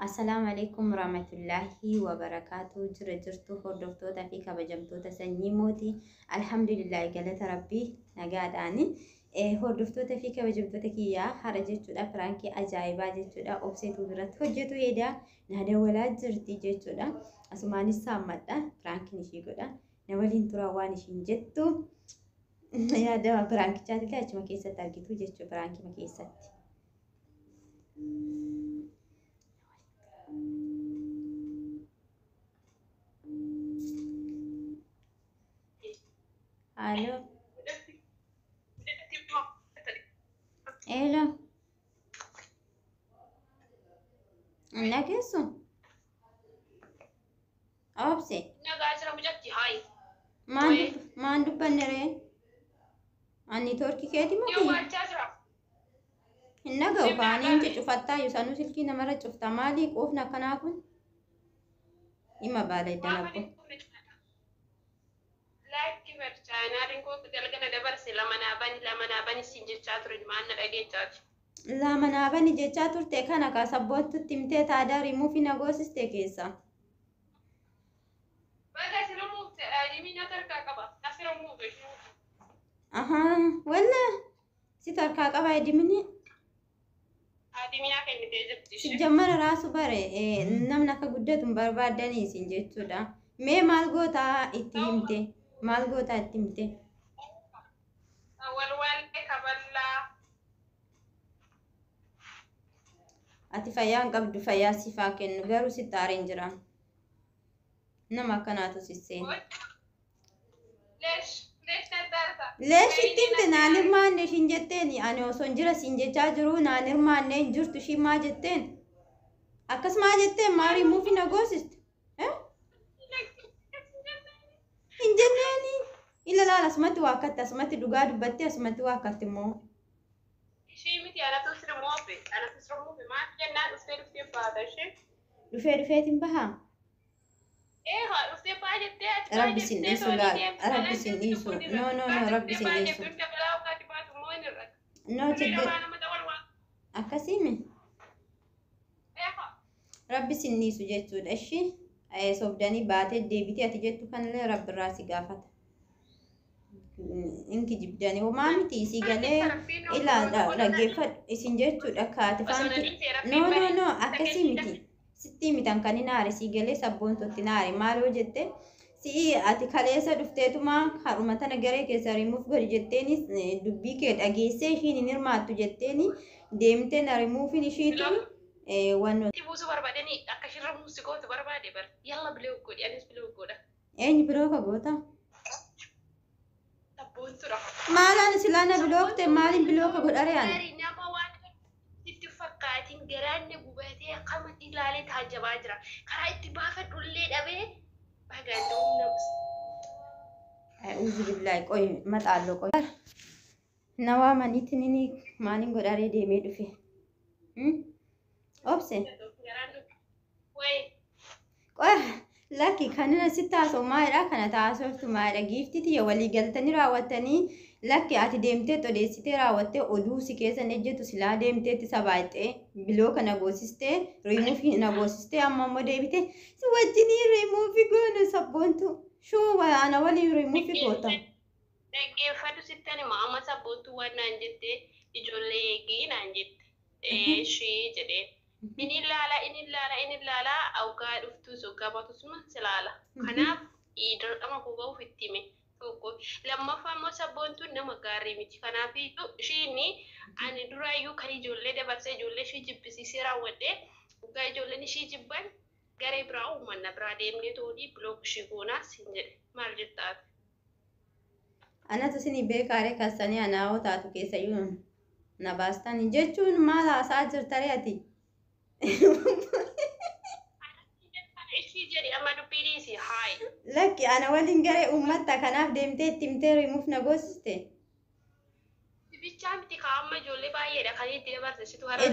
Assalaamu alaikum warahmatullaahi wabarakaatu. Jira jirtu hordoftoota fi kabajamtoota sanyii mootii. Alhamdulillaahi, galata rabbii, nagaadhaani. Hordoftoota fi kabajamtoota kiyyaa, hara jechuudha piraankii ajaa'ibaa jechuudha. Obseetuu biratti hojjetu heedaa na dawwalaa jirti jechuudha. Asumaanis saammadha, piraankiin ishii godha. Na waliin turaa, waan ishiin jettu yaada piraankichaatillee achuma keessatti argitu jechuudha, piraankima keessatti. Halo. Hello. Dhageessu? Obse. Nagaa jira mucatti, haayi. Maan dubbanne ree? Ani toorkii keeti moo kiyya? Yawwaachaa jira. Hin dhaga'u kaanii hin cuccufattaa sanuu silkii namarra cufta, maalii quufni akkanaa kun? Dhimma baala idda nabbo. Laakki bar, chaanaaliin koo galgala dabarse, lama naa bani, lama naa bani siin jechaa ture, maal na dhageechaati. Lama naa bani jechaa turte, kana ka sabboontutti himtee taadaa rimuufi na goosiste keessa. Baga si remuuf adimii na tarkaa qaba. Na si remuuf. Ahaa, walla si tarkaa qaba edimini. Adimii naa kennitee jirti ishee. Sijjammara raasu bare namni akka guddatu hin barbaaddanii isin jechuudha. Mee maal gootaa itti himte? Maal gootaa itti himte? Walwaalee kaballaa. Ati fayyaa hin qabdu, fayyaa siif haa kennu, garuu sitti aareen jira. Nama akkanaatu sisseena. Leesh leesh naddaarta. Leesh itti himte, naan hirmaanne ishiin jetteen, ani osoo hin jira siin jechaa jiru naan hirmaanne hin jirtu ishiin maa jetteen? Akkas maa jetteen, maa rimuufi na goosiste? Hin jenneeni. Ila laala, asumatti waakkatti, asumatti dhugaa dubbattee, asumatti waakkatti immoo. Ishii miti, anatu si remuufe, anatu si remuufe, maal jennaan dhuftee dhuftee baata ishee. Dhufee dhufeetiin bahaa. Ee haa, dhuftee baa jettee ati baa Rabbi sin jettee dhiisu toonii laal. deemtu. Rabbi sin dhiisu. No, no, no, Rabbi sin dhiisu. Dabalaa waggaatti baatu immoo hin hir'atu. No chiggir Namaa nama ta'u wal akkasiimi. Ee haa. Rabbi sin dhiisu jechuudha. Ishi sobdanii baatee deebitee ati jettu kanallee Rabbi irraa si gaafata. In kijibdanii homaa miti isii galee ilaa dhaggeeffadhu isin jechuudha kaate faanti. No, no, no, akkasii miti. Sitti mitan kan hin aare, sii galee sabboontotti naare, maal yoo jette, si'i ati kaleessa dhufteetuma har'uma tana garee keessa rimuuf godhi jetteenis dubbii kee dhageessee ishiin hin hirmaattu jetteeni deemtee na rimuufin ishiitu waan Itti buusuu barbaadanii akka isheen remuuf si gootu barbaade bar. Yalla, block godhi, anis block godha. Eenyu block goota? Sabboontuudha. Maalaan silaa na bilookte, maaliin block godhare ani? Gaarii nama waan sitti fakkaatiin garaan na gubatee akkamatti ilaalee taajjabaa jira. Karaa itti baafadhu illee dhabee baga humna. A'uuzu billaahi, qoy maxaalloo, qoy. Na waamaniitti nini maaliin godharee deemee dhufe? Obse. Garaan nu wayi. Qoy, lakki, kan inni sitti haasa'u maalidha? Kana taasiftu maalidha? Giiftii tiyya, walii galtanii raawwattanii, lakki, ati deemtee odeessitee raawwattee oduu si keessa hin ejjetu, silaa deemteetti sabaayixee block na goosistee, rimuufi na goosistee, amma immoo deebitee si wajjinii rimuufi goone, sabboontu shuu ana waliin rimuufi goota. Dhaggeeffadhu, sittan hima, amma sabboontuu waan naan jette, ijoollee eegii naan jette. Ishii jedheen. Inni ilaala, inni ilaala, inni ilaala, hoggaa dhuftus hoggaa baatus si ilaala. Kanaaf dirqama koo bahuuf itti hime. Tokko. Lammaffaa immoo sabboontuun nama gaarii miti. Kanaaf ishiin ani duraayyuu kan ijoollee dabarsee ijoollee ishii jibbisiisee raawwadhee, hoggaa ijoolleen ishii jibban garee biraa uumanna, biraa deemnee toonii block ishii goonaa siin jedhe. Maal jettaati? Anatu isinii beekaaree kassanii anaawoo taatu keessayyuu na baastanii jechuun maal haasaa jirtaree ati? Ishii jedhi, amma dubbii dhiisi, haayi. Lakki, ana waliin garee uummatta, kanaaf deemtee itti himtee rimuuf na goosiste. Bichaa miti kaa, amma ijoollee baay'eedha kan itti dabarse situ har'a.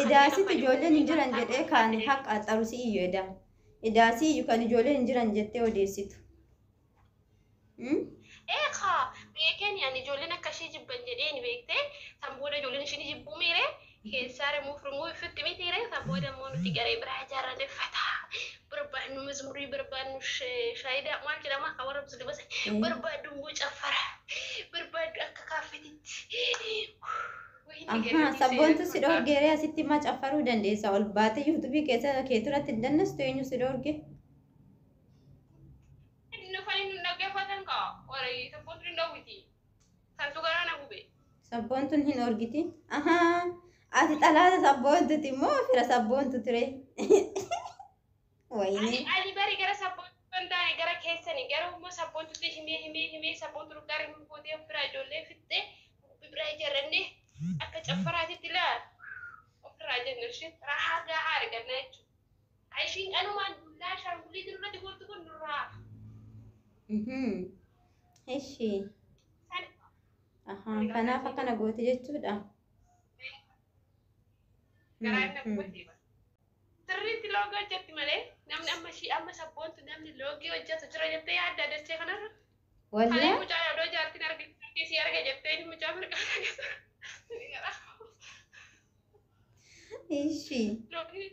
Edaasitti ijoolleen hin jiran jedhee kan haqa xaru si iyyu edaa. Edaasii iyyu kan ijoolleen hin jiran jettee odeessitu. Ee kaa, beekeen ani ijoolleen akka ishii jibban jedheen beektee, san booda ijoolleen ishii ni jibbuu miire. Keessaa rimuuf rimuu ifitti miti ree kan booda immoo nuti garee biraa ijaarranne fataa barbaadnu mazmurii barbaadnu shaayidaa maal jedhama akka warra musliima barbaadnu immoo caffara barbaadnu akka kaaffetitti. Ahaa, sabboontu si dhoorgeeree asitti immoo caffaruu dandeessa. Ol baatee yuutuubii keessa keeturatti hin dandeessu eenyu si dhoorge? Nufani nu dhaggeeffatan kaa warra sabboontu hin dhowwiti. Santu garaa na gube. Sabboontuun hin orgiti. Ahaa, ati xalaata sabboontuti immoo fira sabboontu ture. Wayinee. Ani bari gara sabboontu hin taane gara keessani garuu immoo sabboontutti himee himee himee sabboontu dhugaa himuu gootee of biraa ijoollee fixxee biraa ijaarrannee akka caffaraatitti laa ofirraa jenna isheen rahaa gahaa arganna jechuudha. Ishiin anumaan dullaa ashaangulliitiin irratti gooltu kun nurraa. Eshi. Ahaa, kanaaf akkana goote jechuudha. Garaa inni gubatee bara. Sirriitti loogii hojjetti malee namni amma ishii amma sabboontu namni loogii hojjetu jira jettee yaadda dachee kanarra. Kalee Wallee. mucaa yaadoo jaartiin argite si arge jettee inni mucaa mirga Eshi. loogii.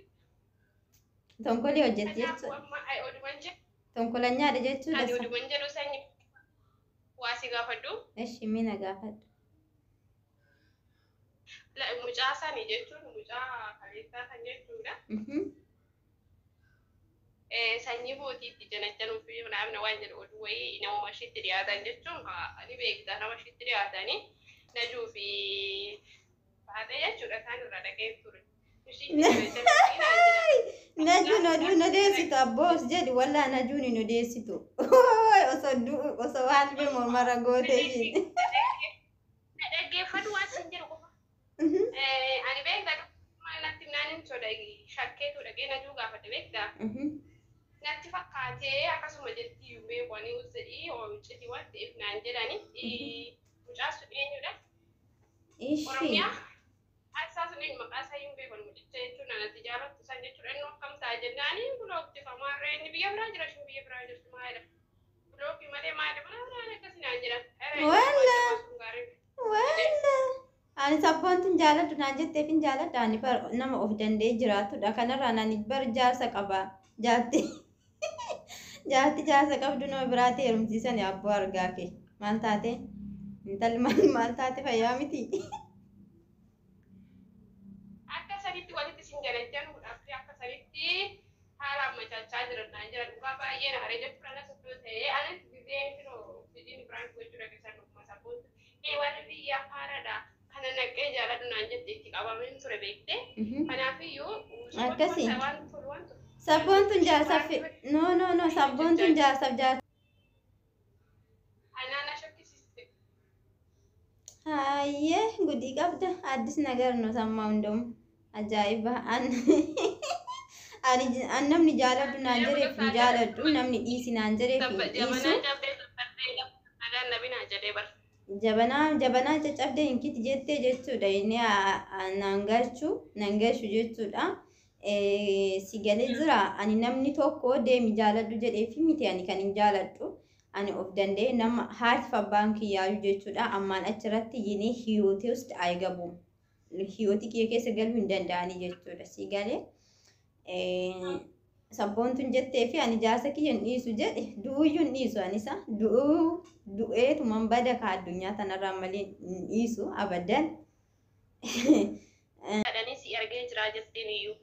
Tonkolii hojjetti Kanaafuu jechuudha. amma ai oduman jedhu Tonkolanyaadha jechuudha. ani oduman jedhu sanyi waa si gaafadhu. Eshi mina gaafadhu. Mucaa sani jechuun mucaa kaleessaa san jechuudha. Sanyii mootiitti janajjanuu fi namni waan jedhu oduu wayii namuma ishiitti dhiyaatan jechuun ni beekta nama ishiitti dhiyaatanii najuu fi baatee jechuudha isaan irraa dhaqee ture. Ishiitti janajjanuu fi naan jedhan. Najuun oduu hin odeessitu abboos jedhi wallaa najuun hin odeessitu. Osoo du'u osoo waan bee mormarra gootee ishiin. Dhaggeeffadhu waan sin jedhu qofa. Ani beekta natti naanin soda shakkeetu dhaqee najuu gaafadhe beekta. Natti fakkaatee akkasuma jetti beeku ani uzzedhii oomishiti waan ta'eef naan jedhani. Mucaa sun eenyudha? Ishi. Oromiyaa. Isaa sun eenyu maqaa isaa hin beekan mucicha jechuun anatti jaallattu san jechuudha inni akkam ta'a jennaani bilooktifamaa irra inni biyya biraa jira ishiin biyya biraa jirti maalidha. Bilookii malee maalidha mana biraan akkasii naan jedhan. Walla. Walla. Ani sabboontuun jaaladhu naan jetteef hin jaaladha. Ani bar nama of danda'ee jiraatudha. Kanarraan ani bar jaarsa qaba. Jaarti jaarti jaarsa qabdu nama biraatti heerumsiisan abboo argaa kee. Maal taate? Intalli maal maal taate fayyaa miti? Akka sanitti walitti sin jalajjanuudhaaf akka sanitti haala ammachaachaa jiran naan jedhan dhugaa baay'ee na haree jechuudha anas iddoo ta'ee anas gizeen firoo fidiin biraan gochuudha keessan dhuguma sabboontu. Ee warri biyya haaraadha kana naqee jaaladhu naan jette itti qabameen ture beekte. Kanaafiyyuu Akkasii. waan tolu waan tolu. Sabboontuun jaarsaaf no no no sabboontuun jaarsaaf jaarsa. Anaan na shakkisiiste. Hayyee gudii qabda addis nagar no sammaa hundamu ajaa'iba an ani an namni jaaladhu naan jedheef hin jaaladhu namni dhiisi naan jedheef hin dhiisu Jabanaa cabdee saffardee nagaan nabinaa jedhee bara. Jabanaa jabanaa caccabdee hin kiti jettee jechuudha inni naan galchu nan galchu jechuudha. Si galee jira ani namni tokko deemi jaaladhu jedheefi miti ani kan hin jaaladhu ani of danda'e nama haati abbaan kiyyaayu jechuudha ammaan achirratti yinii hiyootee ውስጥ አይገቡም hiyooti kiyya keessa galuu hin danda'anii jechuudha si galee sabboontuun jettee fi ani jaarsa kiyya hin dhiisu jedhe du'uyyuu hin dhiisu anisa du'uu du'eetuman bada ka addunyaa tanarraa malee hin dhiisu abadan. Jedhanii si argee jira jetteen iyyuu.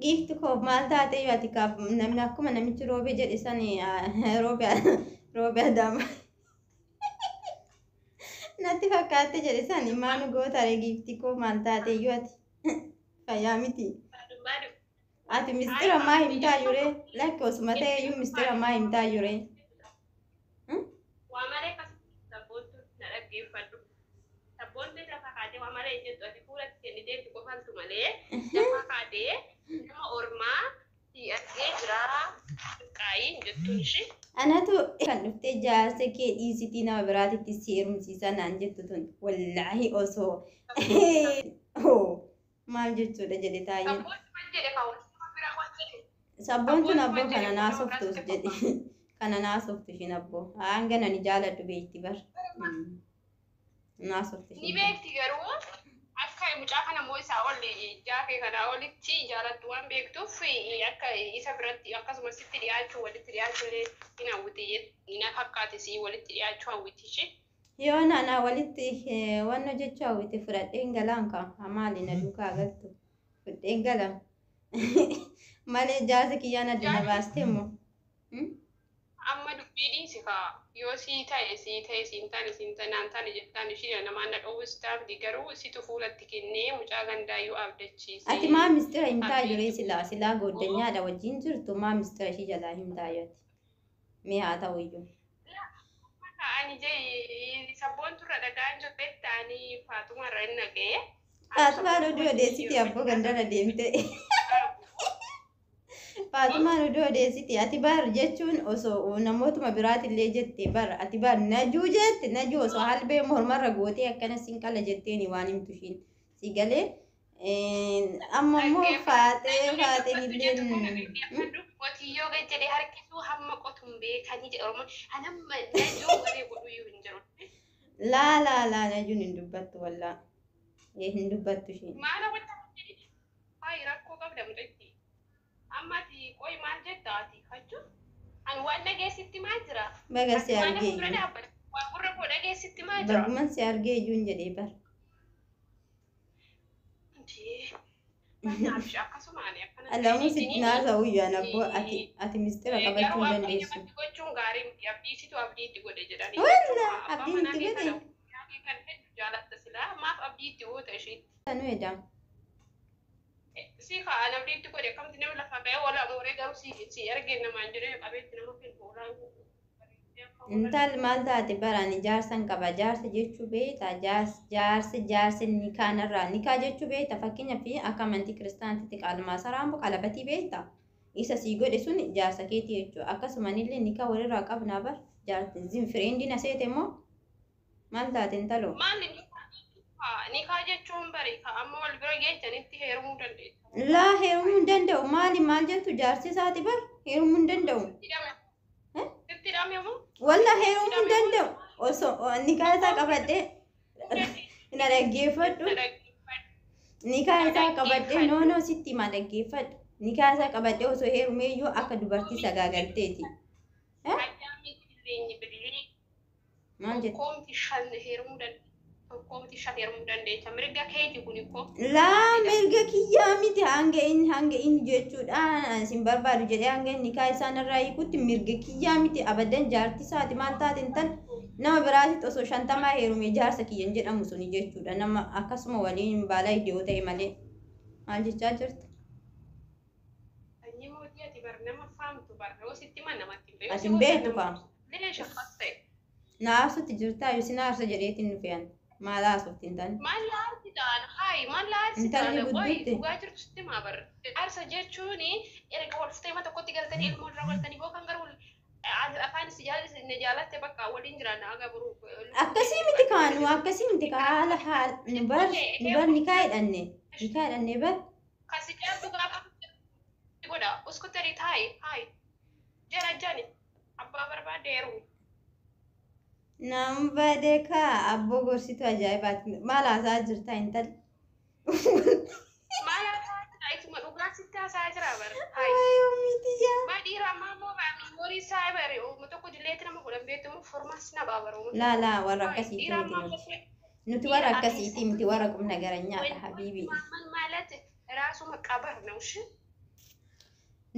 Giifti koo maal taate yoo ati kaaf namni akkuma namichi roobee jedhe sani roobe roobe adaama natti fakkaatte jedhe sani maanu gootare giifti koo maal taate yoo ati fayyaa miti. Baadu baadu. Ati mistira maa himtaa jure lakki osuma ta'e iyyuu mistira maa himtaa jure. Waa malee akkasitti sabboontu na dhaggeeffadhu. Sabboontu lafa kaatee waa malee hin jettu ati fuulatti kennitee itti qofaltu malee lafa kaatee nama ormaa si argee jira qaayii hin jettuun ishee. Anatu kan dhuftee jaarsa kee dhiisitii nama biraatitti si heerumsiisa naan jettu tun wallaahi osoo maal jechuudha jedhe taayeen. Sabboontu maal jedhe kaawwatu bira waan jedhe. Sabboontuun abboo kana naasoftus jedhe kana naasoftu ishiin abboo hanga nani jaaladhu beekti bar naasoftu Ni ishiin. beekti garuu Akka mucaa kana immoo isaa ol jaafee kanaa olitti jaalattu waan beektuuf, akka isa biratti akkasumas sitti dhiyaachuu, walitti dhiyaachuu illee hin hawwiti na fakkaate, si walitti dhiyaachuu hawwiti ishee. Yoo naanaa walitti waan hojjechuu hawwite, fudhadheen galaan kaa, maali na duukaa galtu, fudheen gala malee jaarsa kiyyaan adda na baaste immoo. Amma dubbii dhiisi kaa, yoo sii ta'e sii ta'e, siin taane siin taane, naan taane jettaan, ishii namaan na dhoowwistaaf, garuu situ fuulatti kennee mucaa gandaayyuu abdachiise. Ati maa mistira himtaa jiree? Silaa gooddanyaadha wajjin jirtu, maa mistira ishii jalaa himtaa jirti? Mee haa ta'u iyyuu. Ani jee sabboonturra dhagaan jirtetti ani Faatumarra hin dhaga'e. Faatumaan oduu odeessiti, abboo gandara deemte. Faatumaan oduu odeessiti. Ati bar jechuun osoo namootuma biraatillee jette bar, ati bar Najuu jette, Najuu osoo halbee mormarra gootee akkana siin qala jetteeni waan himtu ishiin si galee. Amma immoo Faaxeen illee. Qotiyyoo gad jedhee harkisuu hamma qotuun beekanii jedha Oromoon. Anamma Najuu waree godhuyyuu hin jiru. Laa laa laa, Najuun hin dubbattu, wallaa. Hin dubbattu ishiin. Maala wanta hayi rakkoo qabda mucatti. Amma ati qoy maal jetta ati kachu? Ani waan dhageessitti maal jira? Baga si argee iyyuu. Waan gurra koo dhageessitti maal jira? Baguman si argee iyyuu hin jedhee bar. Akkasuma ani akkana. Alamuu sitti naasa'u iyyuu an abboo, ati mistira qabachuu hin dandeessu. Abdii gochuun gaarii miti. Abdii situ abdii itti godhe jedhanii. Walla abdiin itti godhe. Kan hedduu jaalatta silaa, maaf abdii itti goota isheetti? Sanuu edaa. Si kaan abdii itti godhe, akkamti nama lafa ka'ee wala mooree, garuu si argee namaan jedhee qabeetti nama kennu hoolaa. Intalli maal taate baraan jaarsan qaba. Jaarsa jechuu beekta? Jaarsi nikaanarraa nikaa jechuu beekta? Fakkeenyaaf akka amantii kiristaantitti qaalmaa saraambu qalabatii beekta? Isa sii godhe sun jaarsa keetii jechuudha. Akkasumanillee nikaa walirraa qabnaa bar, jaarsi friend na seete immoo maal taate intaloo? Maali nikaa jechuun? Bari ka amma wal bira geechanitti heerumuu dandeessa. Laa, heerumuu hin danda'u. Maali maal jettu? Jaarsi isaati bar, heerumuu hin danda'u. Sitti hidhame moo? Walla heerumuu hin danda'u. Osoo nikaa isaa qabadhee, na dhaggeeffadhu. Nikaa isaa qabadhee, no no, sitti himaa, dhaggeeffadhu. Nikaa isaa qabadhee osoo heerumee iyyuu akka dubartii sagaagalteeti. Maal jettu? Tokkoomti shan heerumuu dandeessa. Tokkoomti shan heerumuu dandeessa. Mirga keeti kun ikkoo. Laa, mirga kiyyaa miti. Hanga inni jechuudha sin barbaadu jedhee, hanga inni nikaa isaan irraa hiikutti mirga kiyyaa miti abadan. Jaartii isaati, maal taate intal? Nama biraatitti osoo 50 heerume jaarsa kiyyan jedhamu suni jechuudha. Nama akkasuma waliin baala iddoo ta'e malee, maal jechaa jirta? Sanyii mootii, ati bar nama faamtu bar, yoo sitti hima namatti hin Ati hin beektu kaa. Lee shakkas ta'e. Na aarsutti jirtaa? Yoo sin aarsa jedheetiin dhufe ani. Maal haasofti intalli? Maal aarsi ta'an hayi, maal aarsi Intalli ta'an qoy gudduutti. Dhugaa jirtu sitti himaa bar. Aarsa jechuun erga wal fuutee tokkotti galtanii ilmoo irra galtanii boo kan garuu afaan si jaallatte jaalatte bakka waliin jiraanna aga boruu. Akkasii miti kaa, nu akkasii miti kaa, haala nu bar nikaa hidhanne bar. Kasi jaaltu gaafa godha uskuttari taayi haayi jara jani abbaa barbaade heerumu. Nama badee kaa, abboo gorsituu ajaa'ibaati. Maal haasaa jirta intalli? Maal haasaa jira? Isuma dhugaa sitti haasaa jira bar. Haayi. Waayoo miti yaa. Maa dhiira ammaa immoo memory isaa bari uuma tokko dileetti nama godhan beektu immoo formaas na baabara. Laa laa, warra akkasiitii miti nuti. Nuti warra akkasiitii miti, warra qubna garanyaadha habiibi. ማመን ማለት ራሱ መቃበር ነው። እሺ።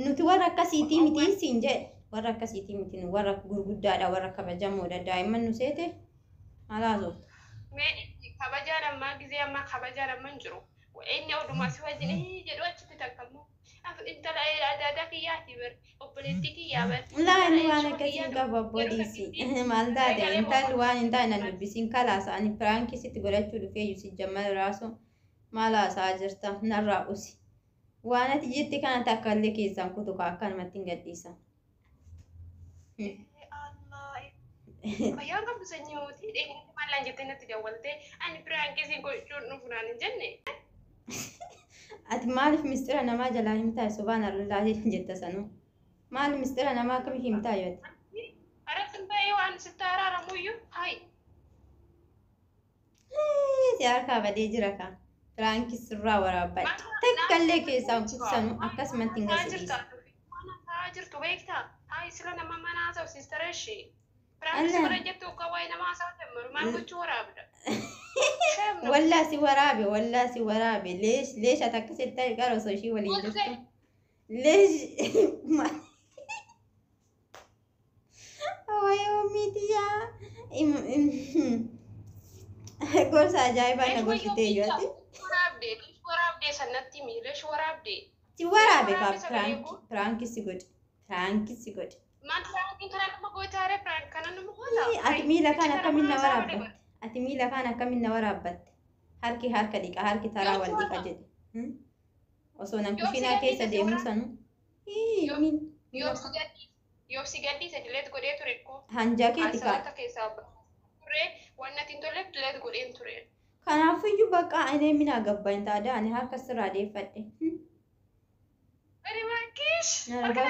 Nuti warra akkasiitii miti siin jedhe. Warra akkasiitii miti, nu warra gurguddaadha, warra kabajamoodha. Daa'imman nu seete maal haasoftu? Mee kabajaan ammaa ጊዜ ammaa kabajaan amma hin jiru. Inni odumaa si wajjin jedhu achitti takka immoo intala adaadaa kiyyaati bar, obboleettii kiyyaa bar. Laa, inni waan akkasii hin qabu, abboo dhiisi. Maal taate intalli? Waan hin taane nan dubbisiin, kalaasa. Ani prank sitti godhachuu dhufee si jammala raasu, maal haasaa jirta? Narraa usi. Waan ati jette kana takka illee keessaan kutu kaa, akkanumatti hin gadhiisa. Fayyaan qabdu sanyii mootii, dheenyatti maallaan jettee natti dawwaltee ani prank si gochuun dhufu naan hin jenne. Ati maaliif mistira namaa jalaa himtaa? Subhaanallah jetta sanuu. Maal mistira namaa akkami himtaa yoo ati? Ara sin ta'ee waan sitti araaramuyyuu hayi. Si harkaa badee jira kaa. Piraankii sirraa waraabbadhe. Takkallee keessaa kutsanu akkasumatti hin gasiisa. Waan jirtu beektaa? Haa, sila nama mana haasa'u siistara ishee. Piraankii godhan jettu akka waa'ee nama haasa'u jammaru maal gochuu waraabda? Wallaa si waraabe, wallaa si waraabe. Leesh leesh ati akkasitti ta'e gara osoo ishii waliin jirtu. Leesh wayoo miidiyaa gorsa ajaa'ibaa na gorsitee iyyuu. Waraabdee waraabdee sanatti miilesh waraabdee. Si waraabe kaa, piraankii si godhe, piraankii si godhe. Maal piraankiin kana nama gootaare, piraank kana nama goota? Ati miila kaan akkamiin na waraabbatte? Ati miila kaan akkamiin na waraabbatte? Harki harka dhiqa, harki taraa wal dhiqa jedhe. Osoo nan kushiinaa keessa deemu sanu. Yoo si gadhiise dileet godhee ture koo. Hanjaa keeti kaa. Asirratti keessaa ture waan natti hin tolleef dileet godheen ture. Kanaafiyyuu bakka ani mina gabbain taada ani harka sirraa deeffadhe. Ani baakkish. Harka.